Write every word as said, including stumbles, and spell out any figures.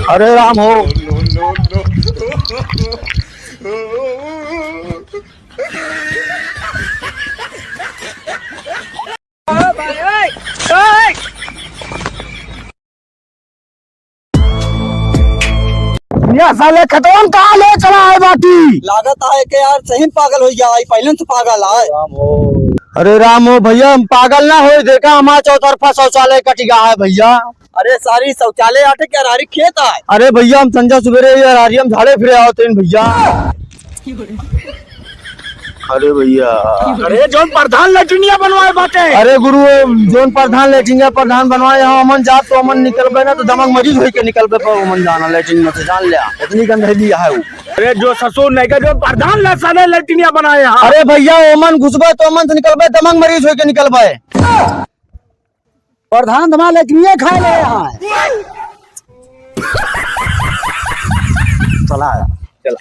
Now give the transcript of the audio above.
अरे राम हो। या साले खतवन कहाँ ले चला है बाटी? लागत है कि यार सही में पागल हो गया है, पहले से पागल है। अरे राम हो भैया, हम पागल ना होई, देखा हमारा चौतरफा शौचालय कट गया है भैया। अरे सारी शौचालय आटे के अरारी खेत आए। अरे भैया, हम संझा सुबेरे ये अरारी हम झाड़े फिरे आवत हैं भैया। अरे भैया। अरे जौन प्रधान लैट्रिनिया बनवाए बाटे। अरे गुरु, जौन प्रधान लैट्रिनिया प्रधान बनवाए, यहाँ अमन जात तो अमन निकलबे ना तो दमक मरीज होई के निकलबे पर अमन जाना लैट्रिन में से जान लिया। इतनी गंदगी है वो। अरे जो ससुर नहीं का जो प्रधान ला साले लैट्रिनिया बनाए यहाँ। अरे भैया, ओमन घुसबे तो ओमन से निकलबे, दमक मरीज होई के निकलबे। प्रधान धमाल लैट्रिनिया खाए ले यहाँ। चला आया। चला।